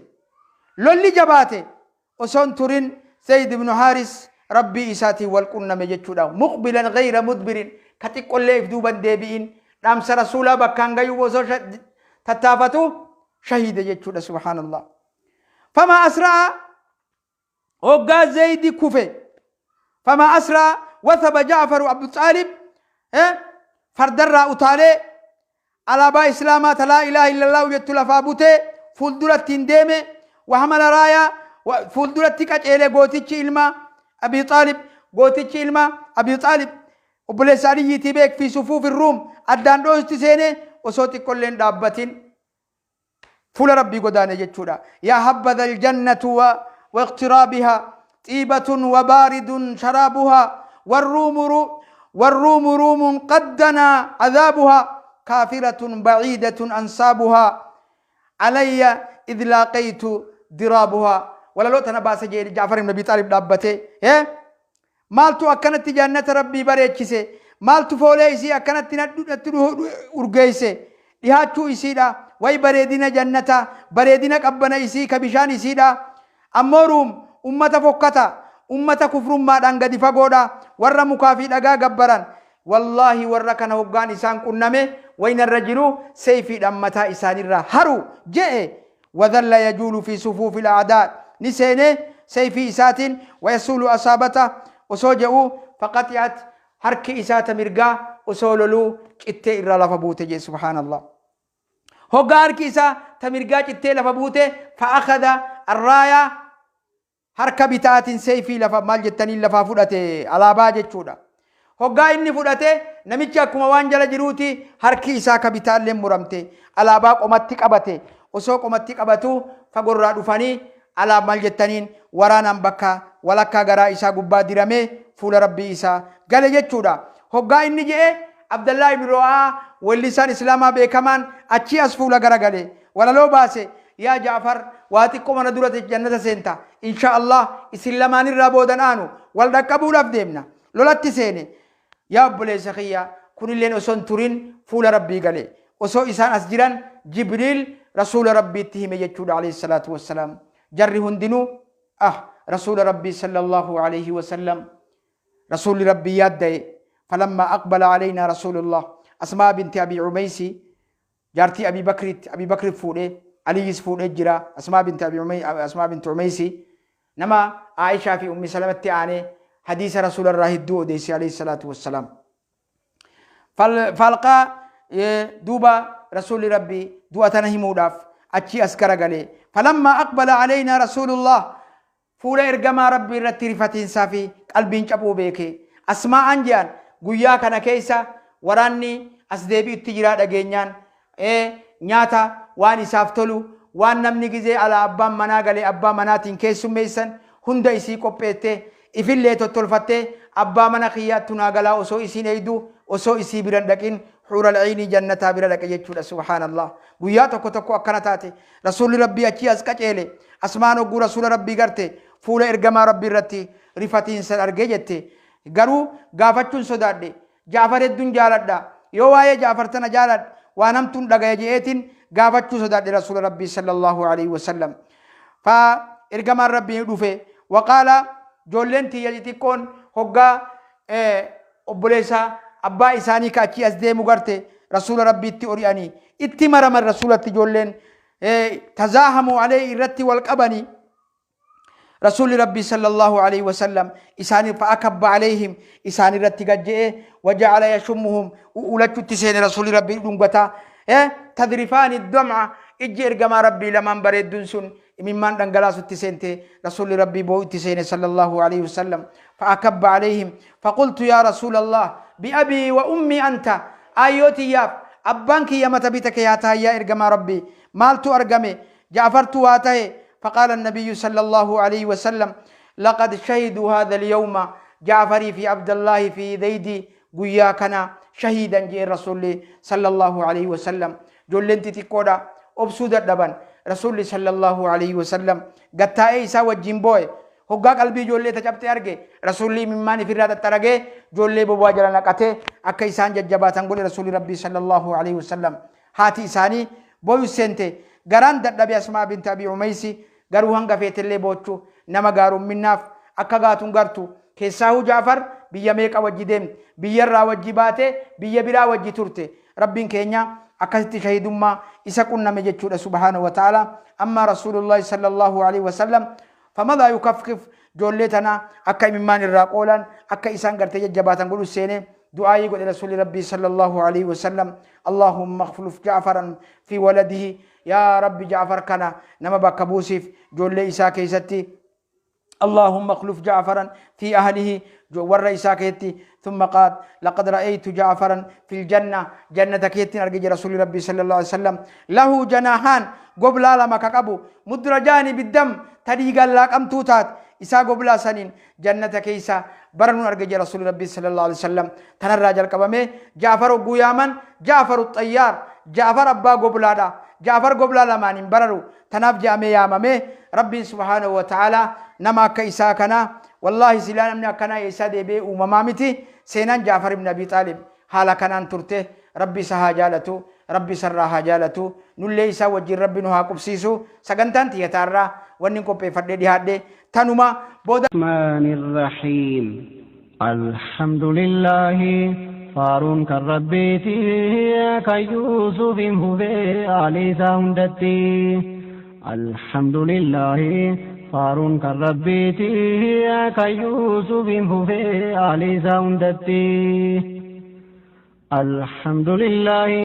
lolli jabaate. Osoon turin Zayd ibnu Haaris rabbii isaatiin wal qunname jechuudha. مقبلا غير مدبر، ka xiqqollee if duuban deebi'in, dhaamsa rasuulaa bakkaan gayuu osoo tattaafatu shahiide jechuudha. سبحان الله. فما أسرع، hoggaa Zaydi kufe، فما أسرع وثب جعفر أبو طالب، fardarraa utaalee alaabaa islaamaa ta لا إله إلا الله jettu lafaa butee fuulduratti hin deeme. وحمل راية، fuulduratti qaceele gootichi ilma Abi Xaalib, gootichi ilma Abi Xaalib, obboleessa Aliyyiitii beek. في صفوف الروم، addaan dhoosti seenee osoo xiqqolleen dhaabbatin fuula rabbii godaane jechuudha. يا حبذا الجنة واقترابها، طيبة وبارد شرابها، والروم روم قد دنا عذابها، كافرة بعيدة أنسابها، علي إذ لاقيت ضرابها. Walaloo tana baasa jee Jaafar ibn Abi Xaalib dhaabbatee. Maaltu akkanatti jannata rabbii bareechise? Maaltu foolee isii akkanatti natti urgeesse? Dhihaachuu isiidha. Way bareedina jannata, bareedina qabbana isii ka bishaan isiidha. Ammoo Ruum ummata fokkata, ummata kufrummaadhaan gadi fagoodha, warra mukaa fi dhagaa gabbaran. Wallaahi, warra kana hoggaan isaan qunname waynarra jiru seeyfiidhaan mataa isaanirraa haru je'e. وظل يجول في صفوف الأعداء، ni seene seeyfii isaatiin، ويسول أصابته osoo je'u فقطعت، harki isaata mirgaa osoo loluu cittee irraa lafa buute jee. سبحان الله. Hoggaa harki isaa ta mirgaa cittee lafa buute، فأخذ الراية، harka bitaatiin seeyfii lafa maal jettaniin lafaa fudhate, alaabaa jechuudha. Hoggaa inni fudhate, namichi akkuma waan jala jiruuti harki isaa ka bitaallee muramte. Alaabaa qomatti qabate. Osoo qomatti qabatu fagorraa dhufanii alaa maal jettaniin waraanaan bakka walakkaa garaa isaa gubbaa diramee fuula rabbii isaa gale jechuudha. Hoggaa inni je'e, Abdallaa ibn Rawaa, weellisaan islaamaa beekamaan, achii as fuula garagale, walaloo baase: "Yaa Jaafar, waa xiqqoo mana dura jannata seenta. إن شاء الله isin lamaanirraa boodan aanu wal dhaqqabuudhaaf deemna." Lolatti seene. Yaa obboleessa kiyya, kunilleen osoo hin turin fuula rabbii gale. Osoo isaan as jiran Jibriil rasuula rabbiitti hime jechuudha عليه الصلاة والسلام. Jarri hundinuu rasuula rabbii صلى الله عليه وسلم, rasuulli rabbii yaadda'e. فلما أقبل علينا رسول الله أسماء بنت أبي عميس جارتي أبي بكر، أبي بكر فوده، علي فوده جرا، أسماء بنت أبي عميس، أسماء بنت عميس نما عائشة في أم سلمة تعني حديث رسول الله الدو ديسي عليه الصلاة والسلام. فالقى دوبا رسول ربي دواتنا هموداف أتشي أسكر قالي. فلما أقبل علينا رسول الله فولا إرجما ربي رترفتين سافي قلبين شابو بيكي أسماء أنجان قويا كان كيسا وراني أسدبي التجارة أجنيان نياتا واني سافتلو وان نمني جزء على أبا منا قالي أبا مناتين كيسو ميسن هندا إسي كوبيته إفلة تطلفته أبا منا خيات تناغلا أسو إسي نيدو أسو إسي برندكين حور العين جنة برندك يجود سبحان الله قويا تكو تكو أكنتاتي رسول ربي أتي أزكى أسمانو قو رسول ربي قرتي فول إرجما ربي رتي رفتين سر أرجيتي غرو غافتون صدادي جعفر الدين جالدا يواي جعفر تنا جالد وانمتون دغايجيتين غافتون صدادي رسول ربي صلى الله عليه وسلم. فإرجما ربي دوفه وقال جولنتي يجتي كون هوغا أبوليسا أبا إساني كاتشي أزدي مغرتي رسول ربي تي أورياني اتمر من رسول جولن تزاحموا عليه الرت والقبني رسول ربي صلى الله عليه وسلم إساني فأكب عليهم إساني رت قجئ وجعل يشمهم وأولتش تسين رسول ربي دنقتا تذرفان الدمعة إجي إرقما ربي لمن بريد دنسون ممن دنقلاس التسينتي رسول ربي بو التسين صلى الله عليه وسلم. فأكب عليهم فقلت يا رسول الله بأبي وأمي أنت آيوتي يا أبانك يا متبتك يا تايا إرقما ربي مالت أرقمي جعفرت واتي. فقال النبي صلى الله عليه وسلم لقد شهدوا هذا اليوم جعفري في عبد الله في ذيدي قياكنا شهيدا جاء الرسول صلى الله عليه وسلم. جولنتي تكودا أبسود الدبن رسول صلى الله عليه وسلم قتا إيسا وجنبوي هقا قلبي جولي تجبت أرجي رسولي مماني في الرادة ترجي جولي بواجرنا قته أكا إسان ججباتن قول رسول ربي صلى الله عليه وسلم. هاتي إساني بوي سنتي غران دبي أسماء بنت أبي عميسي غروهن غفيت اللي بوتشو نما غارو مناف أكا غاتون غرتو كيساهو جعفر بيا ميكا وجي بيا را وجي باتي بيا برا وجي تورتي ربين كينيا أكست شهيد ما إسا كنا مجتشو سبحانه وتعالى. أما رسول الله صلى الله عليه وسلم فماذا يكفكف جولتنا أكا ممان الراقولا أكا إسان غرتي جباتن قولوا السيني دعائي قول رسول ربي صلى الله عليه وسلم اللهم اخلف جعفرا في ولده يا رب جعفر كان نما بكبوسف جول إسا كيستي اللهم اخلف جعفرا في أهله ور إسا كيتي. ثم قال لقد رأيت جعفرا في الجنة جنة كيتي أرجي رسول ربي صلى الله عليه وسلم له جناحان قبل لما كقبو مدرجان بالدم تريق لك أم توتات إسا قبل سنين جنة كيسا برنو أرجي رسول ربي صلى الله عليه وسلم. تنراجل كبامي جعفر قياما جعفر الطيار جعفر أبا قبل جعفر قبل لما بررو تناف جامي يا مامي ربي سبحانه وتعالى نما كيسا كنا والله سلام من كنا إسا دي ومامتي سينان جعفر بن أبي طالب حالا كنان ترته ربي سها جالتو ربي سرها جالتو نولي إسا وجي ربي نها قبسيسو سغنتان تيتارا ونن كوبي فردي دي هادي تنما بودا الرحمن الرحيم الحمد لله فارون كربيتي كيوسف هو علي ساندتي الحمد لله فارون كربيتي كيوسف هو علي ساندتي الحمد لله.